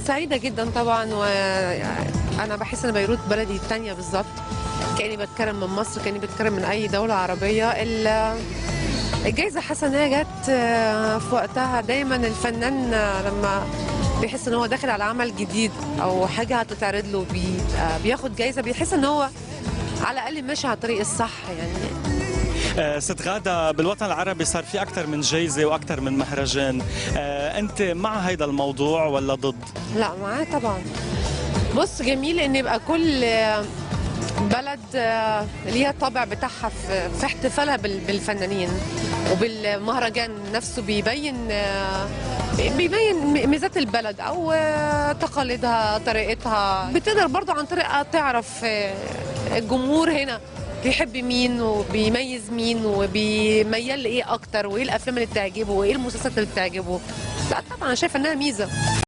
سعيدة جدا طبعا، وانا بحس ان بيروت بلدي الثانية بالظبط، كاني بتكرم من مصر، كاني بتكرم من اي دولة عربية. الجايزة حاسه ان هي جت في وقتها. دايما الفنان لما بيحس ان هو داخل على عمل جديد او حاجة هتتعرض له بياخد جايزة، بيحس ان هو على الاقل ماشي على الطريق الصح يعني. ست غادة، بالوطن العربي صار في أكثر من جايزة وأكثر من مهرجان، أنت مع هيدا الموضوع ولا ضد؟ لا معاه طبعا. بص، جميل ان يبقى كل بلد ليها الطابع بتاعها في احتفالها بالفنانين وبالمهرجان نفسه، بيبين ميزات البلد او تقاليدها، طريقتها. بتقدر برضو عن طريقها تعرف الجمهور هنا بيحب مين وبيميز مين وبيميل لايه اكتر، وايه الافلام اللي بتعجبه وايه المسلسلات اللي بتعجبه. لا طبعا انا شايفه انها ميزة.